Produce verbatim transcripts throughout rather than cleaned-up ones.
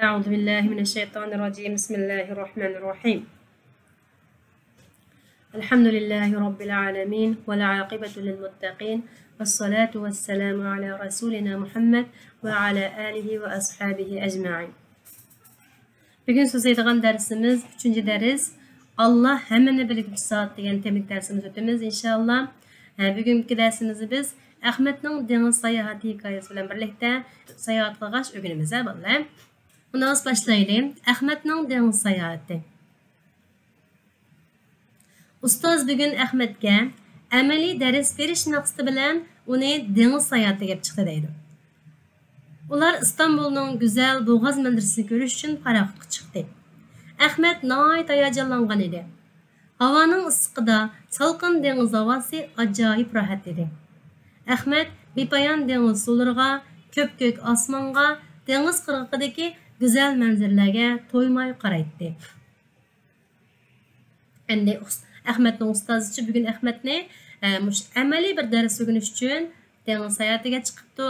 أعوذ بالله من الشيطان الرجيم. بسم الله الرحمن الرحيم. الحمد لله رب العالمين، والعاقبة للمتقين، والصلاة والسلام على رسولنا محمد وعلى آله وأصحابه أجمعين. بۈگۈن سۆزلەيدىغان دەرسىمىز ئۈچىنچى دەرس، ئاللا ھەممىنى بىلگۈچى زات دېگەن تېمىلىك دەرسىمىزنى ئۆتىمىز، ئىنشائاللا. ھە، بۈگۈنكى دەرسىمىزدە بىز ئەخمەتنىڭ دېڭىز ساياھىتى ھېكايىسى بىلەن بىرلىكتە ساياھەت قىلغاچ ئۆگىنىمىز، ھە، بالىلار. ئۇنداق بولسا باشلايلى. ئەخمەتنىڭ دېڭىز ساياھىتى. ئۇستاز بۈگۈن ئەخمەتكە ئەمەلىي دەرس بېرىش مەقسىتى بىلەن ئۇنى دېڭىز ساياھىتىگە ئېلىپ چىقتى دەيدۇ. ئۇلار ئىستانبۇلنىڭ گۈزەل بوغاز مەنزىرىسىنى كۆرۈش ئۈچۈن پاراخوتقا چىقتى. ئەخمەت ناھايىتى ھاياجانلانغان ئىدى. ھاۋانىڭ ئىسسىقىدا سالقىن دېڭىز ھاۋاسى ئاجايىپ راھەت ئىدى. ئەخمەت بىپايان دېڭىز سۇلىرىغا، كۆپكۆك ئاسمانغا، دېڭىز قىرغىقىدىكى گۈزەل مەنزىرىلەرگە تويماي قارايتتى. ئەمدى ئۇس-، ئەخمەتنىڭ ئۇستازىچۇ بۈگۈن ئەخمەتنى، ئە، مۇشۇ ئەمەلىي بىر دەرس ئۆگىنىش ئۈچۈن دېڭىز ساياھىتىگە چىقىپتۇ.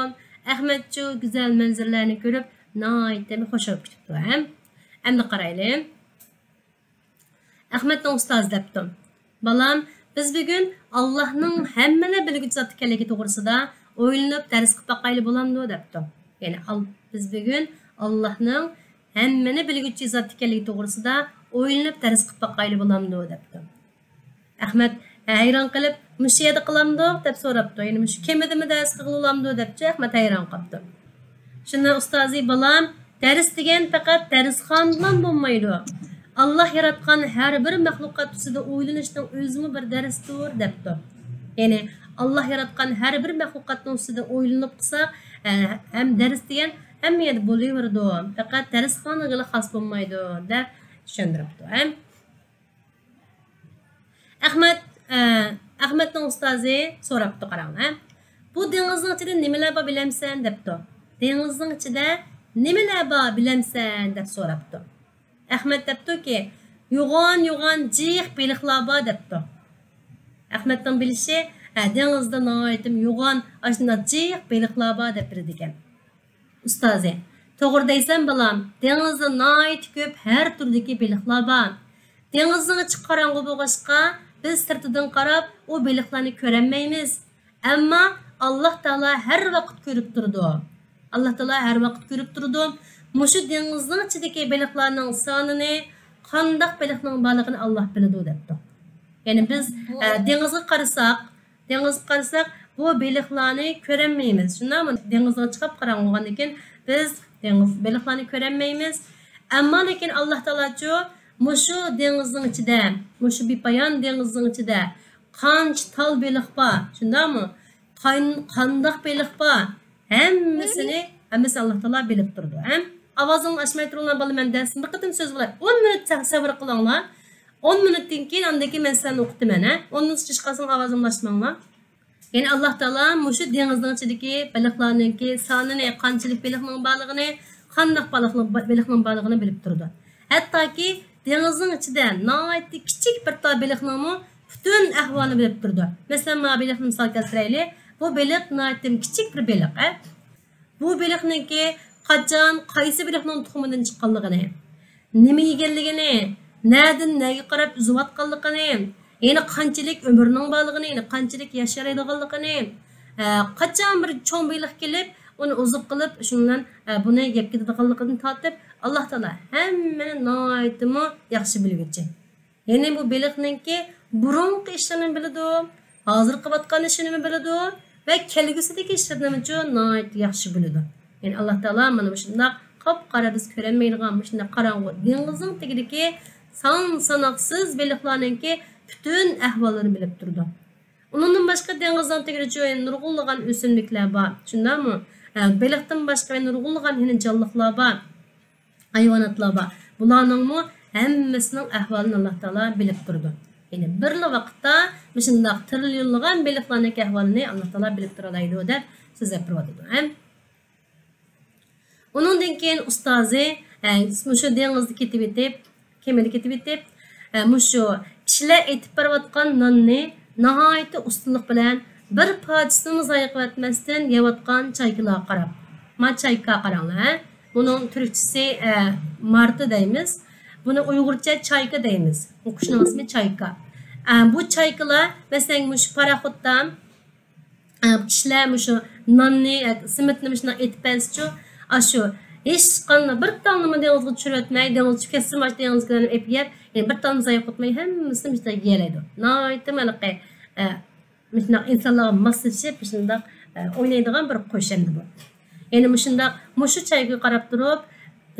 ئەخمەتچۇ گۈزەل مەنزىرىلەرنى كۆرۈپ ناھايىتى خۇش بولۇپ كېتىپتۇ، ھەم. ئەمدى قارايلى. ئەخمەتنىڭ ئۇستازى دەپتۇ. بالام، بىز بۈگۈن ئاللاھنىڭ ھەممىنى بىلگۈچى زات ئىكەنلىكى توغرىسىدا ئويلىنىپ دەرس قىلىپ باقايلى بولامدۇ دەپتۇ. يەنى ئال-، بىز بۈگۈن ئاللاھنىڭ ھەممىنى بىلگۈچى زات ئىكەنلىكى توغرىسىدا ئويلىنىپ دەرس قىلىپ باقايلى بولامدۇ دەپتۇ. ئەخمەت ھەيران قېلىپ، مۇشۇ يەردە قىلامدۇق دەپ سوراپتۇ. يەنى مۇشۇ كېمىدىمۇ دەرس قىلغىلى بولامدۇ دەپچۇ ئەخمەت ھەيران قاپتۇ. شۇندا ئۇستازى، بالام، دەرس دېگەن پەقەت دەرسخانىدىلا بولمايدۇ. ئاللاھ ياراتقان ھەر بىر مەخلۇقات ئۈستىدە ئويلىنىشنىڭ ئۆزىمۇ بىر دەرستۇر دەپتۇ. يەنى ئاللاھ ياراتقان ھەر بىر مەخلۇقاتنىڭ ئۈستىدە ئويلىنىپ قىلساق، ئە، ھەم دەرس دېگەن ھەممە يەردە بولۇۋېرىدۇ. پەقەت دەرسخانىغىلا خاس بولمايدۇ دەپ چۈشەندۈرۈپتۇ. ھەم ئەخمەت، ئە، ئەخمەتنىڭ ئۇستازى سوراپتۇ، قاراڭلار. بۇ دېڭىزنىڭ ئىچىدە نېمىلەر بار بىلەمسەن دەپتۇ. دېڭىزنىڭ ئىچىدە نېمىلەر بار بىلەمسەن دەپ سوراپتۇ. ئەخمەت دەپتۇكى، يوغان، يوغان جىق بېلىقلار بار دەپتۇ. ئەخمەتنىڭ بىلىشى، ھە، دېڭىزدا ناھايىتى يوغان، ئاشۇنداق جىق بېلىقلار بار دەپ بىلىدىكەن. ئۇستازى، توغرا دەيسەن بالام، دېڭىزدا ناھايىتى كۆپ ھەر تۈردىكى بېلىقلار بار. دېڭىزنىڭ ئىچى قاراڭغۇ بولغاچقا، بىز سىرتىدىن قاراپ ئۇ بېلىقلارنى كۆرەلمەيمىز. ئەمما ئاللاھ تائالا ھەر ۋاقىت كۆرۈپ تۇرىدۇ. ئاللاھ تائالا ھەر ۋاقىت كۆرۈپ تۇرىدۇ. مۇشۇ دېڭىزنىڭ ئىچىدىكى بېلىقلارنىڭ سانىنى، قانداق بېلىقنىڭ بارلىقىنى ئاللاھ بىلىدۇ دەپتۇ. يەنى بىز، ئە، دېڭىزغا قارىساق، دېڭىزغا قارىساق، بۇ بېلىقلارنى كۆرەلمەيمىز. شۇنداقمۇ؟ دېڭىزغا چىقىپ قاراڭغۇ بولغاندىن كېيىن، بىز دېڭىز بېلىقلارنى كۆرەلمەيمىز. ئەمما لېكىن ئاللاھ تائالاچۇ مۇشۇ دېڭىزنىڭ ئىچىدە، مۇشۇ بىپايان دېڭىزنىڭ ئىچىدە قانچە تال بېلىق بار، شۇنداقمۇ؟ قان-، قانداق بېلىق بار؟ ھەممىسىنى، ھەممىسىنى ئاللاھ تائالا بىلىپ تۇرىدۇ. ھەم ئاۋازىڭلارنى ئاچماي تۇرۇڭلار، بالىلار، مەن دەرستىن بىر قېتىم سۆزلەپ قوياي. ئون مىنۇت سە-، سەۋر قىلىڭلار. ئون مىنۇتتىن كېيىن ئاندىن كېيىن مەن سىلەرنى ئوقۇتىمەن، ھە؟ ئون مىنۇت چىققاندىن ئاۋازىمنى ئاچماڭلار. يەنى ئاللاھ تائالا مۇشۇ دېڭىزنىڭ ئىچىدىكى بېلىقلارنىڭكى سانىنى، قانچىلىك بېلىقنىڭ بارلىقىنى، قانداق بېلىقنىڭ، بېلىقنىڭ بارلىقىنى بىلىپ تۇرىدۇ. ھەتتاكى دېڭىزنىڭ ئىچىدە ناھايىتى كىچىك بىر تال بېلىقنىڭمۇ پۈتۈن ئەھۋالىنى بىلىپ تۇرىدۇ. مەسىلەن، مانا بېلىقنى مىسال كەلتۈرەيلى. بۇ بېلىق ناھايىتى كىچىك بىر بېلىق، ھە؟ بۇ بېلىقنىڭكى قاچان، قايسى بېلىقنىڭ تۇخۇمىدىن چىققانلىقىنى، نېمە يېگەنلىكىنى، نەدىن نەگە قاراپ ئۈزۈۋاتقانلىقىنى، يەنە قانچىلىك ئۆمرىنىڭ بارلىقىنى، يەنە قانچىلىك ياشايدىغانلىقىنى، ئە، قاچان بىر چوڭ بېلىق كېلىپ، ئۇنى ئوزۇق قىلىپ، شۇنىڭ بىلەن، ئە، بۇنى يەپ كېتىدىغانلىقىدىن تارتىپ، ئاللاھ تائالا ھەممىنى ناھايىتىمۇ ياخشى بىلگۈچى. يەنى بۇ بېلىقنىڭكى بۇرۇنقى ئىشلىرىنى بىلىدۇ، ھازىر قىلىۋاتقان ئىشىنىمۇ بىلىدۇ ۋە كەلگۈسىدىكى ئىشلىرىنىمۇچۇ ناھايىتى ياخشى بىلىدۇ. يەنى ئاللاھ تائالا مانا مۇشۇنداق قاپقارا، بىز كۆرەلمەيدىغان مۇشۇنداق قاراڭغۇ دېڭىزنىڭ تېگىدىكى سان ساناقسىز بېلىقلارنىڭكى پۈتۈن ئەھۋاللىرىنى بىلىپ تۇرىدۇ. ئۇنىڭدىن باشقا دېڭىزنىڭ تېگىدىچۇ نۇرغۇنلىغان ئۆسۈملۈكلەر بار، شۇنداقمۇ؟ ھە، بېلىقتىن باشقا نۇرغۇنلىغان يەنە جانلىقلار بار. ھايۋاناتلار بار. بۇلارنىڭمۇ ھەممىسىنىڭ ئەھۋالىنى ئاللاھ تائالا بىلىپ تۇرىدۇ. يەنى بىرلا ۋاقىتتا مۇشۇنداق تىرىليونلىغان بېلىقلارنىڭكى ئەھۋالىنى ئاللاھ تائالا بىلىپ تۇرالايدۇ دەپ سۆزلەپ بېرىۋاتىدۇ. ھەم ئۇنىڭدىن كېيىن ئۇستازى، ھە، مۇشۇ دېڭىزدا كېتىۋېتىپ، كېمىدە كېتىۋېتىپ، ھە، مۇشۇ كىشىلەر ئېتىپ بېرىۋاتقان ناننى ناھايىتى ئۇستىلىق بىلەن بىر پارچىسىنىمۇ زايە قىلىۋەتمەستىن يەۋاتقان چايكىلارغا قاراپ. ما چايكا قاراڭلار، ھە. بۇنىڭ تۈركچىسى، ئە، مارتى دەيمىز. بۇنى ئۇيغۇرچە چايكا دەيمىز. بۇ قۇشنىڭ ئىسمى چايكا. ئە، بۇ چايكىلار، مەسىلەن، مۇشۇ پاراخوتتا، ئە، كىشىلەر مۇشۇ ناننى ياكى سېمىتنى مۇشۇنداق ئېتىپ بەرسىچۇ، ئاشۇ ھېچقانداق بىر تالنىمۇ دېڭىزغا چۈشۈرۈۋەتمەي، دېڭىزغا چۈشۈپ كەتسىمۇ، ئاشۇ دېڭىزدىكىلەرنى ئېلىپ يەپ، يەنى بىر تالنىمۇ زايە قىلماي، ھەممىسىنى مۇشۇنداق يېيەلەيدۇ. ناھايىتى ھېلىقى، ئە، مۇشۇنداق ئىنسانلارغا ماسلىشىپ، مۇشۇنداق، ئە، ئوينايدىغان بىر قۇش ئەمدى بۇ. يەنى مۇشۇنداق، مۇشۇ چايكىغا قاراپ تۇرۇپ،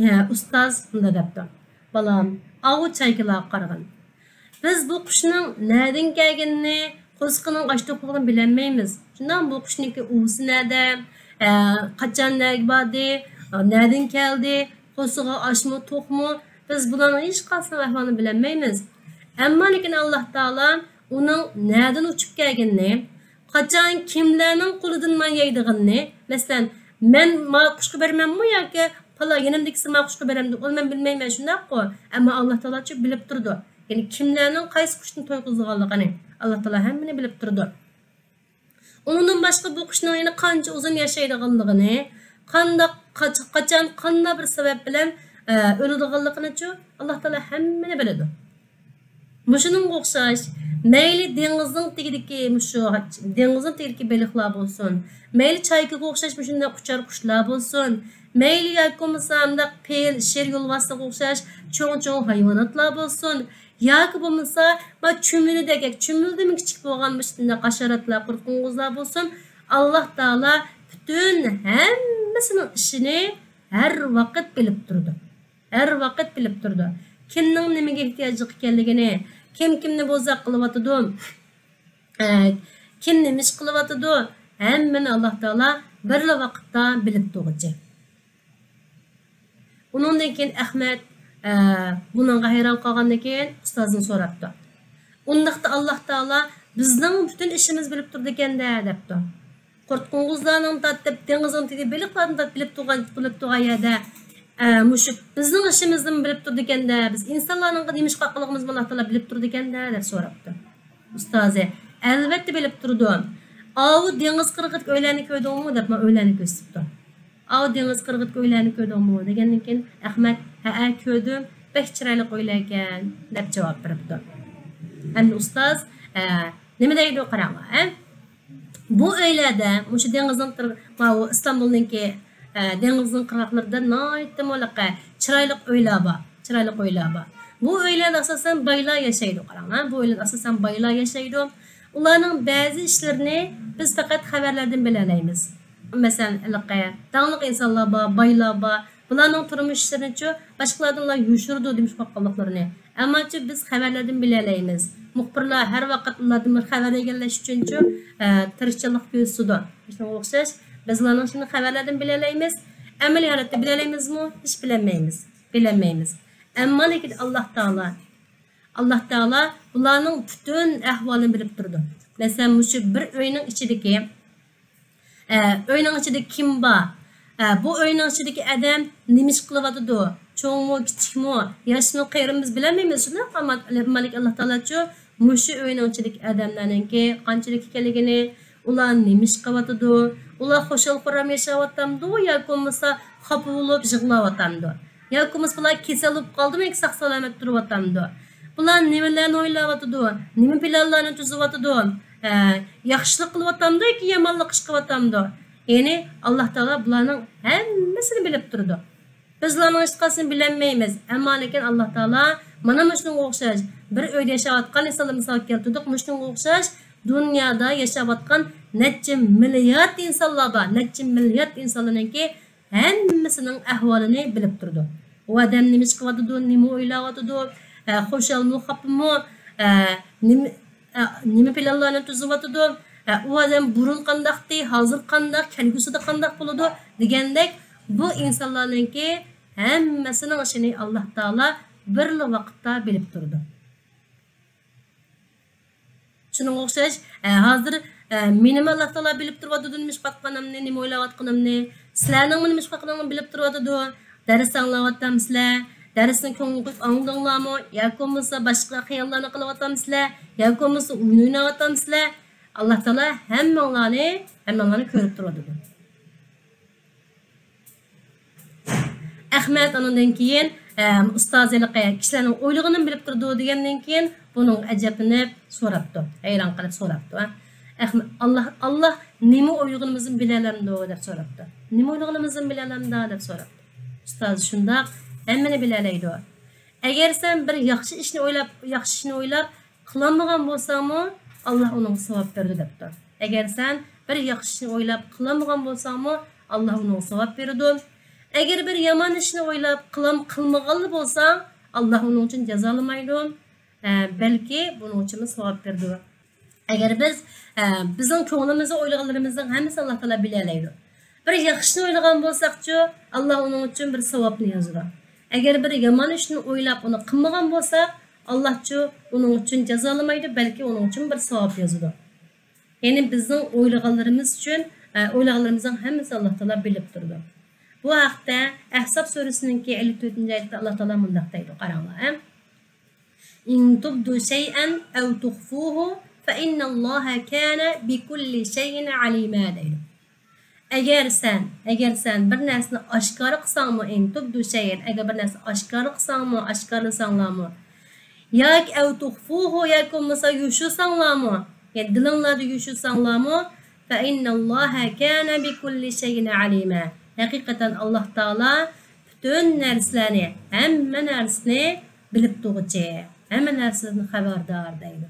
ئە، ئۇستاز مۇنداق دەپتۇ: «بالام، ئاۋۇ چايكىلارغا قارىغىن. بىز بۇ قۇشنىڭ نەدىن كەلگىنىنى، قورسىقىنىڭ ئاچ توقلۇقىنى بىلەلمەيمىز. شۇنداق، بۇ قۇشنىڭكى ئۇۋىسى نەدە، ئە، قاچان نەگە باردى، ئە، نەدىن كەلدى، قورسىقى ئاچمۇ، توقمۇ، بىز بۇلارنىڭ ھېچقايسىنىڭ ئەھۋالىنى بىلەلمەيمىز. ئەمما لېكىن ئاللاھ تائالا ئۇنىڭ نەدىن ئۇچۇپ كەلگىنىنى، قاچان كىملەرنىڭ قولىدىن نان يەيدىغىنىنى، مەسىلەن، مەن ما قۇشقا بېرىمەنمۇ ياكى پالا يېنىمدىكىسى ما قۇشقا بېرەمدۇ، ئۇنى مەن بىلمەيمەن، شۇنداققۇ؟ ئەمما ئاللاھ تائالاتۇ بىلىپ تۇرىدۇ. يەنى كىملەرنىڭ قايسى قۇشتىن توي قىلىدىغانلىقىنى ئاللاھ تائالا ھەممىنى بىلىپ تۇرىدۇ. ئۇنىڭدىن باشقا بۇ قۇشنىڭ يەنە قانچە ئۇزۇن ياشايدىغانلىقىنى، قانداق، قاچ-، قاچان، قانداق بىر سەۋەب بىلەن، ئە، ئۆلىدىغانلىقىنىچۇ ئاللاھ تائالا ھەممىنى بىلىدۇ. مۇشۇنىڭغا ئوخشاش، مەيلى دېڭىزنىڭ تېگىدىكى، مۇشۇ دېڭىزنىڭ تېگىدىكى بېلىقلار بولسۇن، مەيلى چايكىغا ئوخشاش مۇشۇنداق ئۇچار قۇشلار بولسۇن، مەيلى ياكى بولمىسا مۇنداق پىل، شىر، يولۋاسلىققا ئوخشاش چوڭ-چوڭ ھايۋاناتلار بولسۇن، ياكى بولمىسا ما چۈمۈلىدەك، چۈمۈلىدىنمۇ كىچىك بولغان مۇشۇنداق ھاشاراتلار، قۇرتقۇڭغۇزلار بولسۇن، ئاللاھ تائالا پۈتۈن ھەممىسىنىڭ ئىشىنى ھەر ۋاقىت بىلىپ تۇرىدۇ. ھەر ۋاقىت بىلىپ تۇرىدۇ. كىمنىڭ نېمىگە ئېھتىياجلىق ئىكەنلىكىنى، كىم كىمنى بوزەك قىلىۋاتىدۇ، ئە، كىم نېمە ئىش قىلىۋاتىدۇ، ھەممىنى ئاللاھ تائالا بىرلا ۋاقىتتا بىلىپ تۇرغۇچى. ئۇنىڭدىن كېيىن ئەخمەت، ئە، بۇنىڭغا ھەيران قالغاندىن كېيىن ئۇستازىدىن سوراپتۇ. ئۇنداقتا ئاللاھ تائالا بىزنىڭ پۈتۈن ئىشىمىزنى بىلىپ تۇرىدىكەن-دە، دەپتۇ. قۇرتقۇڭغۇزلارنىڭ تارتىپ، دېڭىزنىڭ تېگى بېلىقلاردىن تارتىپ بىلىپ تۇرغان، بىلىپ تۇرغان يەردە، ئە، مۇشۇ بىزنىڭ ئىشىمىزنىمۇ بىلىپ تۇرىدىكەن-دە، بىز ئىنسانلارنىڭ نېمە ئىش قىلغانلىقىمىزنىمۇ ئاللاھ تائالا بىلىپ تۇرىدىكەن-دە، دەپ سوراپتۇ. ئۇستازى، ئەلۋەتتە بىلىپ تۇرىدۇ. ئاۋۇ دېڭىز قىرغىقىدىكى ئۆيلەرنى كۆردۈڭمۇ؟ دەپ مانا ئۆيلەرنى كۆرسىتىپتۇ. ئاۋۇ دېڭىز قىرغىقىدىكى ئۆيلەرنى كۆردۈڭمۇ؟ دېگەندىن كېيىن ئەخمەت، ھەئە، كۆردۈم، بەك چىرايلىق ئۆيلەركەن، دەپ جاۋاب بېرىپتۇ. ئەمدى ئۇستاز، ئە، نېمە دەيدۇ، قاراڭلار، ھە؟ بۇ ئۆيلەردە مۇشۇ دېڭىزنىڭ قىر-، ماۋۇ ئىستانبۇلنىڭكى، ئە، دېڭىزنىڭ قىرغاقلىرىدا ناھايىتىمۇ ھېلىقى چىرايلىق ئۆيلەر بار. چىرايلىق ئۆيلەر بار. بۇ ئۆيلەردە ئاساسەن بايلار ياشايدۇ، قاراڭلار. بۇ ئۆيلەردە ئاساسەن بايلار ياشايدۇ. ئۇلارنىڭ بەزى ئىشلىرىنى بىز پەقەت خەۋەرلەردىن بىلەلەيمىز. مەسىلەن، ھېلىقى داڭلىق ئىنسانلار بار، بايلار بار. بۇلارنىڭ تۇرمۇش ئىشلىرىنىچۇ باشقىلاردىن ئۇلار يوشۇرىدۇ نېمە ئىش قىلىۋاتقانلىقلىرىنى. ئەمماچۇ بىز خەۋەرلەردىن بىلەلەيمىز. مۇخبىرلار ھەر ۋاقىت ئۇلاردىن بىر خەۋەر ئىگىلەش ئۈچۈنچۇ، ئە، تىرىشچانلىق كۆرسىتىدۇ. شۇنىڭغا ئوخشاش، بىز ئۇلارنىڭ ئىشىنى خەۋەرلەردىن بىلەلەيمىز. ئەمەلىي ھالەتتە بىلەلەيمىزمۇ؟ ھېچ بىلەلمەيمىز. بىلەلمەيمىز. ئەمما لېكىن ئاللاھ تائالا، ئاللاھ تائالا بۇلارنىڭ پۈتۈن ئەھۋالىنى بىلىپ تۇرىدۇ. مەسىلەن، مۇشۇ بىر ئۆينىڭ ئىچىدىكى، ئە، ئۆينىڭ ئىچىدە كىم بار؟ ئە، بۇ ئۆينىڭ ئىچىدىكى ئادەم نېمە ئىش قىلىۋاتىدۇ؟ چوڭمۇ، كىچىكمۇ، ياشمۇ، قېرىمۇ، بىز بىلەلمەيمىز. شۇنداق، ئەمما مالىك ئاللاھ تائالاچۇ مۇشۇ ئۆينىڭ ئىچىدىكى ئادەملەرنىڭكى قانچىلىك ئىكەنلىكىنى، ئۇلار نېمە ئىش قىلىۋاتىدۇ؟ ئۇلار خۇشال-خۇرام ياشاۋاتامدۇ ياكى بولمىسا خاپا بولۇپ يىغلاۋاتامدۇ؟ ياكى بولمىسا بۇلار كېسەل بولۇپ قالدىمۇ ياكى ساق-سالامەت تۇرۇۋاتامدۇ؟ بۇلار نېمىلەرنى ئويلاۋاتىدۇ؟ نېمە پىلانلارنى تۈزۈۋاتىدۇ؟ ھە، ياخشىلىق قىلىۋاتامدۇ ياكى يامانلىق ئىش قىلىۋاتامدۇ؟ يەنى ئاللاھ تائالا بۇلارنىڭ ھەممىسىنى بىلىپ تۇرىدۇ. بىز ئۇلارنىڭ ھېچقايسىسىنى بىلەلمەيمىز. ئەمما لېكىن ئاللاھ تائالا مانا مۇشۇنىڭغا ئوخشاش بىر ئۆيدە ياشاۋاتقان ئىنسانلار مىسال كەلتۈردۇق. مۇشۇنىڭغا ئوخشاش دۇنيادا ياشاۋاتقان نەچچە مىليارد ئىنسانلار بار. نەچچە مىليارد ئىنسانلارنىڭكى ھەممىسىنىڭ ئەھۋالىنى بىلىپ تۇرىدۇ. ئۇ ئادەم نېمە ئىش قىلىۋاتىدۇ، نېمە ئويلاۋاتىدۇ، ئە، خۇشالمۇ، خاپىمۇ، ئە، نېمە، ئە، نېمە پىلانلارنى تۈزۈۋاتىدۇ، ئە، ئۇ ئادەم بۇرۇن قانداقتى، ھازىر قانداق، كەلگۈسىدە قانداق بولىدۇ دېگەندەك، بۇ ئىنسانلارنىڭكى ھەممىسىنىڭ ئىشىنى ئاللاھ تائالا بىرلا ۋاقىتتا بىلىپ تۇرىدۇ. شۇنىڭغا ئوخشاش، ئە، ھازىر، ئە، مېنىمۇ ئاللاھ تائالا بىلىپ تۇرۇۋاتىدۇ، نېمە ئىش قىلىۋاتقىنىمنى، نېمە ئويلاۋاتقىنىمنى. سىلەرنىڭمۇ نېمە ئىش قىلىۋاتقىنىڭنى بىلىپ تۇرۇۋاتىدۇ. دەرس ئاڭلاۋاتامسىلەر؟ دەرسنى كۆڭۈل قويۇپ ئاڭلىدىڭلارمۇ؟ ياكى بولمىسا باشقا خىياللارنى قىلىۋاتامسىلەر؟ ياكى بولمىسا ئويۇن ئويناۋاتامسىلەر؟ ئاللاھ تائالا ھەممىڭلارنى، ھەممىڭلارنى كۆرۈپ تۇرۇۋاتىدۇ. ئەخمەت ئۇنىڭدىن كېيىن، ئە، ئۇستاز ھېلىقى كىشىلەرنىڭ ئويلىغىنىنى بىلىپ تۇرىدۇ دېگەندىن كېيىن، بۇنىڭغا ئەجەبلىنىپ سوراپتۇ، ھەيران قېلىپ سوراپتۇ. ئەخمەت، ئاللا، ئاللا نېمە ئويلىغىنىمىزنى بىلەلەمدۇ دەپ سوراپتۇ. نېمە ئويلىغىنىمىزنى بىلەلەمدۇ دەپ سوراپتۇ. ئۇستاز شۇنداق، ھەممىنى بىلەلەيدۇ. ئەگەر سەن بىر ياخشى ئىشنى ئويلاپ، ياخشى ئىشنى ئويلاپ قىلالمىغان بولساڭمۇ، ئاللا ئۇنىڭغا ساۋاب بېرىدۇ دەپتۇ. ئەگەر سەن بىر ياخشى ئىشنى ئويلاپ قىلالمىغان بولساڭمۇ، ئاللا ئۇنىڭغا ساۋاب بېرىدۇ. ئەگەر بىر يامان ئىشنى ئويلاپ قىلام-، قىلمىغانلا بولساڭ، ئاللا ئۇنىڭ ئۈچۈن جازالىمايدۇ. ئە، بەلكى بۇنىڭ ئۈچۈنمۇ ساۋاب بېرىدۇ. ئەگەر بىز، ئە، بىزنىڭ كۆڭلىمىزدە ئويلىغانلىرىمىزنىڭ ھەممىسىنى ئاللا تائالا بىلەلەيدۇ. بىر ياخشى ئىشنى ئويلىغان بولساقچۇ، ئاللا ئۇنىڭ ئۈچۈن بىر ساۋابنى يازىدۇ. ئەگەر بىر يامان ئىشنى ئويلاپ، ئۇنى قىلمىغان بولساق، ئاللاچۇ ئۇنىڭ ئۈچۈن جازالىمايدۇ، بەلكى ئۇنىڭ ئۈچۈن بىر ساۋاب يازىدۇ. يەنى بىزنىڭ ئويلىغانلىرىمىز ئۈچۈن، ئە، ئويلىغانلىرىمىزنىڭ ھەممىسىنى ئاللا تائالا بىلىپ تۇرىدۇ. بۇ ھەقتە ئەھزاب سۈرىسىنىڭكى ئەللىك تۆتىنچى ئايەتتە ئاللا تائالا مۇنداق دەيدۇ، قاراڭلار، ھە؟ إن تبدوا شيئا أو تخفوه فإن الله كان بكل شيء عليما دەيدۇ. ئەگەر سەن، ئەگەر سەن بىر نەرسىنى ئاشكارا قىلساڭمۇ، إن تبدوا شيئا، ئەگەر بىر نەرسىنى ئاشكارا قىلساڭمۇ، ئاشكارىلىساڭلارمۇ، ياكى أو تخفوه، ياكى بولمىسا يوشۇرساڭلارمۇ، يەنى دىلىڭلاردا يوشۇرساڭلارمۇ، فإن الله كان بكل شيء عليما، ھەقىقەتەن ئاللا تائالا پۈتۈن نەرسىلەرنى، ھەممە نەرسىنى بىلىپ تۇرغۇچى، ھەممە نەرسىدىن خەۋەردار دەيدۇ.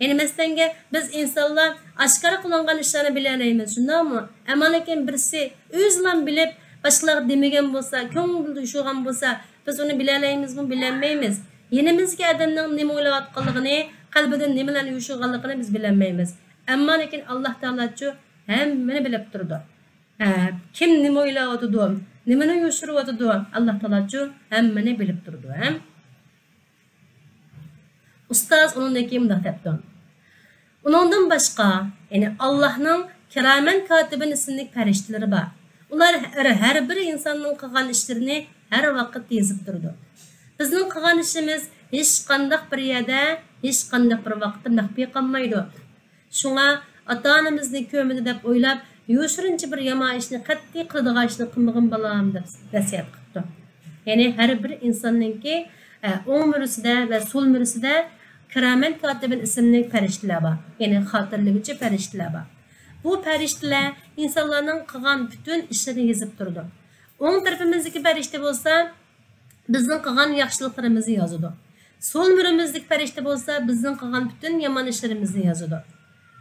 يەنى مەسىلەنگە، بىز ئىنسانلار ئاشكارا قىلىنغان ئىشلارنى بىلەلەيمىز، شۇنداقمۇ؟ ئەمما لېكىن بىرسى ئۆزىلا بىلىپ، باشقىلارغا دېمىگەن بولسا، كۆڭلىدە يوشۇرغان بولسا، بىز ئۇنى بىلەلەيمىزمۇ؟ بىلەلمەيمىز. يېنىمىزدىكى ئادەمنىڭ نېمە ئويلاۋاتقانلىقىنى، قەلبىدە نېمىلەرنى يوشۇرغانلىقىنى بىز بىلەلمەيمىز. ئەمما لېكىن ئاللا تائالاچۇ ھەممىنى بىلىپ تۇرىدۇ. ھە، كىم نېمە ئويلاۋاتىدۇ، نېمىنى يوشۇرۇۋاتىدۇ، ئاللا تائالاچۇ ھەممىنى بىلىپ تۇرىدۇ، ھە؟ ئۇستاز ئۇنىڭدىن كېيىن مۇنداق دەپتۇ. ئۇنىڭدىن باشقا، يەنى ئاللاھنىڭ كىرامەن كاتىبىن ئىسىملىك پەرىشتىلىرى بار. ئۇلار ھەر، ھەر بىر ئىنساننىڭ قىلغان ئىشلىرىنى ھەر ۋاقىت يېزىپ تۇرىدۇ. بىزنىڭ قىلغان ئىشىمىز ھېچقانداق بىر يەردە، ھېچقانداق بىر ۋاقىتتا مەخپىي قالمايدۇ. شۇڭا ئاتا-ئانىمىزنى كۆرمىدى دەپ ئويلاپ، يوشۇرۇنچە بىر يامان ئىشنى، قەتئىي قىلىدىغان ئىشنى قىلمىغىن بالام دەپ ۋەسىيەت قىپتۇ. يەنى ھەر بىر ئىنساننىڭكى، ئە، ئوڭ مۈرىسىدە ۋە سول مۈرىسىدە كىرامەن كاتىبىن ئىسىملىك پەرىشتىلەر بار. يەنى خاتىرىلىگۈچى پەرىشتىلەر بار. بۇ پەرىشتىلەر ئىنسانلارنىڭ قىلغان پۈتۈن ئىشلىرىنى يېزىپ تۇرىدۇ. ئوڭ تەرىپىمىزدىكى پەرىشتە بولسا، بىزنىڭ قىلغان ياخشىلىقلىرىمىزنى يازىدۇ. سول مۈرىمىزدىكى پەرىشتە بولسا، بىزنىڭ قىلغان پۈتۈن يامان ئىشلىرىمىزنى يازىدۇ.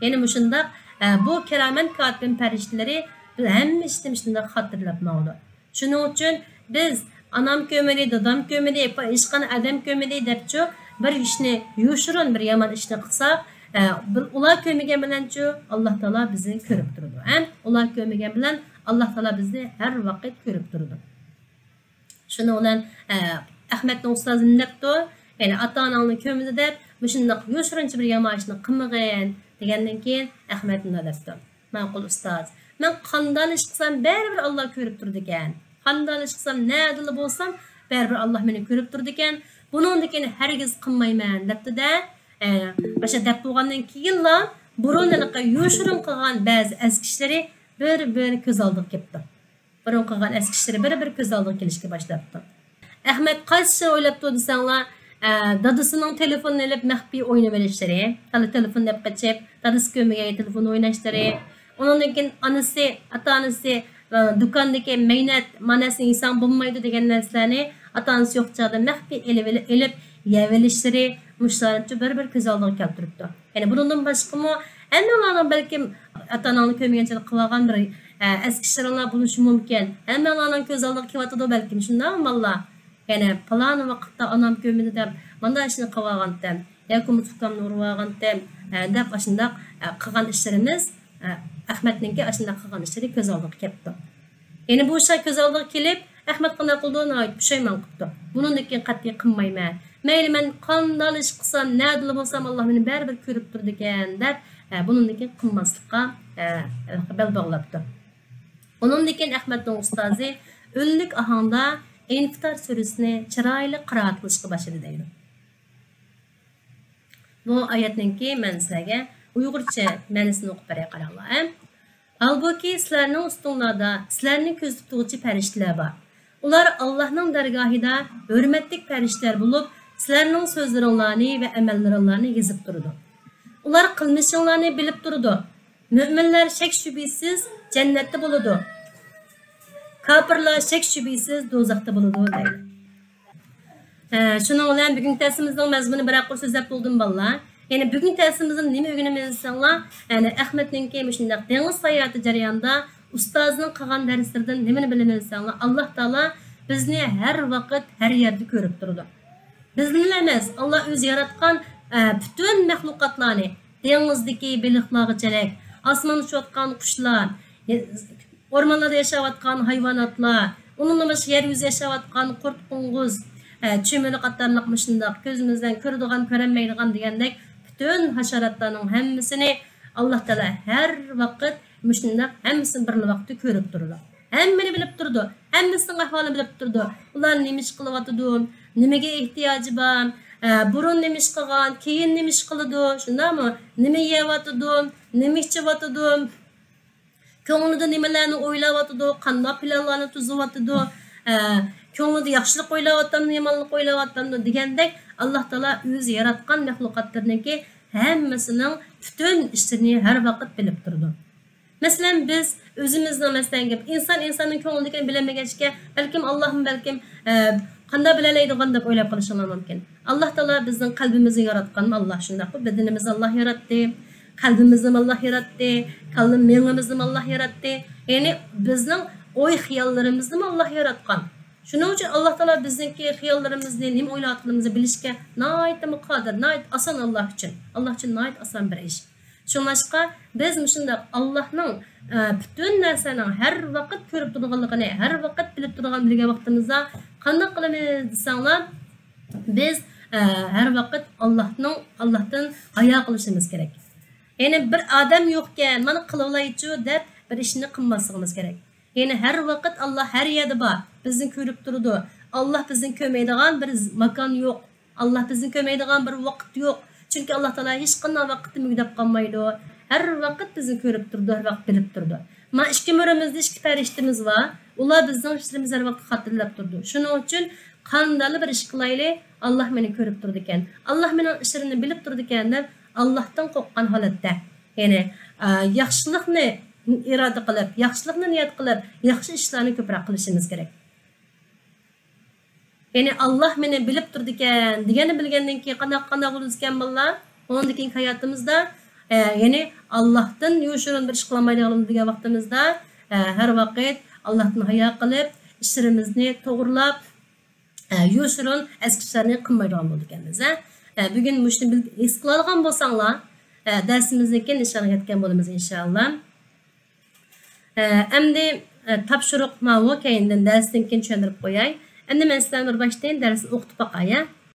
يەنى مۇشۇنداق، ئە، بۇ كىرامەن كاتىبىن پەرىشتىلىرى ھەممە ئىشنى مۇشۇنداق خاتىرىلەپ ماڭىدۇ. شۇنىڭ ئۈچۈن بىز ئانام كۆرمىدى، دادام كۆرمىدى، ھېچقانداق ئادەم كۆرمىدى دەپچۇ، بىر ئىشنى يوشۇرۇن، بىر يامان ئىشنى قىلساق، ئە، بىر ئۇلار كۆرمىگەن بىلەنچۇ، ئاللا تائالا بىزنى كۆرۈپ تۇرىدۇ. ھە؟ ئۇلار كۆرمىگەن بىلەن ئاللا تائالا بىزنى ھەر ۋاقىت كۆرۈپ تۇرىدۇ. شۇنىڭ بىلەن، ئە، ئەخمەتنىڭ ئۇستازى نېمە دەپتۇ؟ يەنى ئاتا-ئاناڭنى كۆرمىدى دەپ، مۇشۇنداق يوشۇرۇنچە بىر يامان ئىشنى قىلمىغىن، دېگەندىن كېيىن ئەخمەت مۇنداق دەپتۇ. ماقۇل ئۇستاز، مەن قانداق ئىش قىلسام بەرىبىر ئاللا كۆرۈپ تۇرىدىكەن. قانداق ئىش قىلسام، نەدىلا بولسام بەرىبىر ئاللا مېنى كۆرۈپ تۇرىدىكەن. بۇنىڭدىن كېيىن ھەرگىز قىلمايمەن دەپتۇ-دە. ئە، ئاشۇ دەپ بولغاندىن كېيىنلا بۇرۇن ھېلىقى يوشۇرۇن قىلغان بەزى ئەسكى ئىشلىرى بىر-بىر كۆز ئالدىغا كېلىپتۇ. بۇرۇن قىلغان ئەسكى ئىشلىرى بىر-بىر كۆز ئالدىغا كېلىشكە باشلاپتۇ. ئەخمەت قايسى ئويلاپتۇ دېسەڭلار، ئە، دادىسىنىڭ تېلېفونىنى ئېلىپ مەخپىي ئوينىۋېلىشلىرى، خېلى تېلېفون دەپ قېچىپ، دادىسى كۆرمىگەن تېلېفون ئويناشلىرى، ئۇنىڭدىن كېيىن ئانىسى، ئاتا-ئانىسى، ئە، دۇكاندىكى مەينەت، مانەسنى يېسەڭ بولمايدۇ دېگەن نەرسىلەرنى ئاتا-ئانىسى يوق چاغدا مەخپىي ئېلىۋېلىپ، ئېلىپ يەۋېلىشلىرى، مۇشۇلارنىچۇ بىر-بىر كۆز ئالدىغا كەلتۈرۈپتۇ. يەنى بۇنىڭدىن باشقىمۇ ھەممىڭلارنىڭ بەلكىم ئاتا-ئاناڭلار كۆرمىگەن چاغدا قىلىۋالغان بىر، ئە، ئەسكى ئىشلىرىڭلار بولۇشى مۇمكىن. ھەممىڭلارنىڭ كۆز ئالدىغا كېلىۋاتىدۇ بەلكىم، شۇنداقمۇ بالىلار؟ يەنى پالان ۋاقىتتا ئانام كۆرمىدى دەپ مانداق ئىشنى قىلىۋالغانتىم، ياكى بولمىسا ئۇكامنى ئۇرۇۋالغانتىم، ئە، دەپ ئاشۇنداق، ئە، قىلغان ئىشلىرىمىز، ئە، ئەخمەتنىڭكى ئاشۇنداق قىلغان ئىشلىرى كۆز ئالدىغا كەپتۇ. يەنى بۇ ئىشلار كۆز ئالدىغا كېلىپ، ئەخمەت قانداق قىلدى؟ ناھايىتى پۇشايمان قىپتۇ. بۇنىڭدىن كېيىن قەتئىي قىلمايمەن. مەيلى، مەن قانداق ئىش قىلسام، نەدىلا بولسام، ئاللا مېنى بەرىبىر كۆرۈپ تۇرىدىكەن، دەپ، ئە، بۇنىڭدىن كېيىن قىلماسلىققا، ئە، بەل باغلاپتۇ. ئۇنىڭدىن كېيىن ئەخمەتنىڭ ئۇستازى ئۈنلۈك ئاھاڭدا ئىنفىتار سۈرىسىنى چىرايلىق قىرائەت قىلىشقا باشلىدى دەيدۇ. بۇ ئايەتنىڭكى مەنىسىلەرگە ئۇيغۇرچە مەنىسىنى ئوقۇپ بېرەي، قاراڭلار، ھە؟ ھالبۇكى، سىلەرنىڭ ئۈستۈڭلاردا سىلەرنى كۆزىتىپ تۇرغۇچى پەرىشتىلەر بار. ئۇلار ئاللاھنىڭ دەرگاھىدا ھۆرمەتلىك پەرىشتىلەر بولۇپ، سىلەرنىڭ سۆزلىرىڭلارنى ۋە ئەمەللىرىڭلارنى يېزىپ تۇرىدۇ. ئۇلار قىلمىشىڭلارنى بىلىپ تۇرىدۇ. مۆمىنلەر شەك-شۈبھىسىز جەننەتتە بولىدۇ. كاپىرلار شەك-شۈبھىسىز دوزاختا بولىدۇ، دەيدۇ. ھە، شۇنىڭ بىلەن بۈگۈنكى دەرسىمىزنىڭ مەزمۇنى بىرەر قۇر سۆزلەپ بولدۇم، بالىلار. يەنى بۈگۈنكى دەرسىمىزدىن نېمە ئۆگىنىمىز دېسەڭلار، يەنى ئەخمەتنىڭكى مۇشۇنداق دېڭىز ساياھىتى جەريانىدا ئۇستازىنىڭ قىلغان دەرسلىرىدىن نېمىنى بىلىمىز دېسەڭلار، ئاللاھ تائالا بىزنى ھەر ۋاقىت، ھەر يەردە كۆرۈپ تۇرىدۇ. بىزنىلا ئەمەس، ئاللاھ ئۆزى ياراتقان، ئە، پۈتۈن مەخلۇقاتلارنى، دېڭىزدىكى بېلىقلارغىچىلىك، ئاسماندا ئۇچۇۋاتقان قۇشلار، ئورمانلاردا ياشاۋاتقان ھايۋاناتلار، ئۇنىڭدىن باشقا يەر يۈزىدە ياشاۋاتقان قۇرت، قوڭغۇز، ئە، چۈمۈلە قاتارلىق مۇشۇنداق كۆزىمىز بىلەن كۆرىدىغان، كۆرەلمەيدىغان دېگەندەك پۈتۈن ھاشاراتلارنىڭ ھەممىسىنى ئاللاھ تائالا ھەر ۋاقىت مۇشۇنداق ھەممىسىنى بىرلا ۋاقىتتا كۆرۈپ تۇرىدۇ. ھەممىنى بىلىپ تۇرىدۇ. ھەممىسىنىڭ ئەھۋالىنى بىلىپ تۇرىدۇ. ئۇلار نېمە ئىش قىلىۋاتىدۇ؟ نېمىگە ئېھتىياجى بار؟ ئە، بۇرۇن نېمە ئىش قىلغان؟ كېيىن نېمە ئىش قىلىدۇ؟ شۇنداقمۇ؟ نېمە يەۋاتىدۇ؟ نېمە ئىچىۋاتىدۇ؟ كۆڭلىدە نېمىلەرنى ئويلاۋاتىدۇ، قانداق پىلانلارنى تۈزۈۋاتىدۇ، ئە، كۆڭلىدە ياخشىلىق ئويلاۋاتامدۇ، يامانلىق ئويلاۋاتامدۇ دېگەندەك، ئاللاھ تائالا ئۆزى ياراتقان مەخلۇقاتلىرىنىڭكى ھەممىسىنىڭ پۈتۈن ئىشلىرىنى ھەر ۋاقىت بىلىپ تۇرىدۇ. مەسىلەن، بىز ئۆزىمىزنىڭ، مەسىلەن، گەپ، ئىنسان ئىنساننىڭ كۆڭلىدىكىنى بىلەلمىگەچكە، بەلكىم ئاللاھمۇ، بەلكىم، ئە، قانداق بىلەلەيدىغان دەپ ئويلاپ قېلىشىڭلار مۇمكىن. ئاللاھ تائالا بىزنىڭ قەلبىمىزنى ياراتقانمۇ ئاللاھ، شۇنداقمۇ؟ بەدىنىمىزنى ئاللاھ ياراتتى، قەلبىمىزنىمۇ ئاللاھ ياراتتى، كاللا مېڭىمىزنىمۇ ئاللاھ ياراتتى. يەنى بىزنىڭ ئوي خىياللىرىمىزنىمۇ ئاللاھ ياراتقان. شۇنىڭ ئۈچۈن ئاللاھ تائالا بىزنىڭكى خىياللىرىمىزنى، نېمە ئويلاۋاتقىنىمىزنى بىلىشكە ناھايىتىمۇ قادىر، ناھايىتى ئاسان ئاللاھ ئۈچۈن. ئاللاھ ئۈچۈن ناھايىتى ئاسان بىر ئىش. شۇڭلاشقا بىز مۇشۇنداق ئاللاھنىڭ، ئە، پۈتۈن نەرسىنىڭ ھەر ۋاقىت كۆرۈپ تۇرىدىغانلىقىنى، ھەر ۋاقىت بىلىپ تۇرىدىغانلىقىنى بىلگەن ۋاقتىمىزدا قانداق قىلىمىز دېسەڭلار، بىز، ئە، ھەر ۋاقىت ئاللاھنىڭ، ئاللاھتىن ھايا قىلىشىمىز كېرەك. يەنى بىر ئادەم يوقكەن، مانا قىلىۋالايچۇ دەپ بىر ئىشنى قىلماسلىقىمىز كېرەك. يەنى ھەر ۋاقىت ئاللاھ ھەر يەردە بار، بىزنى كۆرۈپ تۇرىدۇ. ئاللاھ بىزنى كۆرمەيدىغان بىر ز-، ماكان يوق. ئاللاھ بىزنى كۆرمەيدىغان بىر ۋاقىت يوق. چۈنكى ئاللاھ تائالا ھېچقانداق ۋاقىتتا مۈگدەپ قالمايدۇ. ھەر ۋاقىت بىزنى كۆرۈپ تۇرىدۇ، ھەر ۋاقىت بىلىپ تۇرىدۇ. ما ئىككى مۈرىمىزدە ئىككى پەرىشتىمىز بار. ئۇلار بىزنىڭ ئىشلىرىمىزنى ھەر ۋاقىت خاتىرىلەپ تۇرىدۇ. شۇنىڭ ئۈچۈن قانداقلا بىر ئىش قىلايلى، ئاللاھ مېنى كۆرۈپ تۇرىدىكەن، ئاللاھ مېنىڭ ئىشلىرىمنى بىلىپ تۇرىدىكەن دەپ ئاللاھتىن قورققان ھالەتتە، يەنى، ئە، ياخشىلىقنى ئىرادە قىلىپ، ياخشىلىقنى نىيەت قىلىپ، ياخشى ئىشلارنى كۆپرەك قىلىشىمىز كېرەك. يەنى ئاللاھ مېنى بىلىپ تۇرىدىكەن دېگەننى بىلگەندىن كېيىن قانداق، قانداق بولىدىكەن بالىلار؟ ئۇنىڭدىن كېيىنكى ھاياتىمىزدا، ئە، يەنى ئاللاھتىن يوشۇرۇن بىر ئىش قىلالمايدىغان بولىمىز دېگەن ۋاقتىمىزدا، ئە، ھەر ۋاقىت ئاللاھتىن ھايا قىلىپ، ئىشلىرىمىزنى توغرىلاپ، ئە، يوشۇرۇن ئەسكى ئىشلارنى قىلمايدىغان بولىدىكەنمىز، ھە. ئە، بۈگۈن مۇشۇنى بىل-، ھېس قىلالىغان بولساڭلار، ئە، دەرسىمىزدىن كېيىن نىشانغا يەتكەن بولىمىز، ئىنشائاللا. ئە، ئەمدى، ئە، تاپشۇرۇق ماۋۇ، كەينىدىن دەرستىن كېيىن چۈشەندۈرۈپ قوياي. ئەمدى مەن سىلەرنى بىر باشتىن دەرسنى ئوقۇتۇپ باقاي، ھە.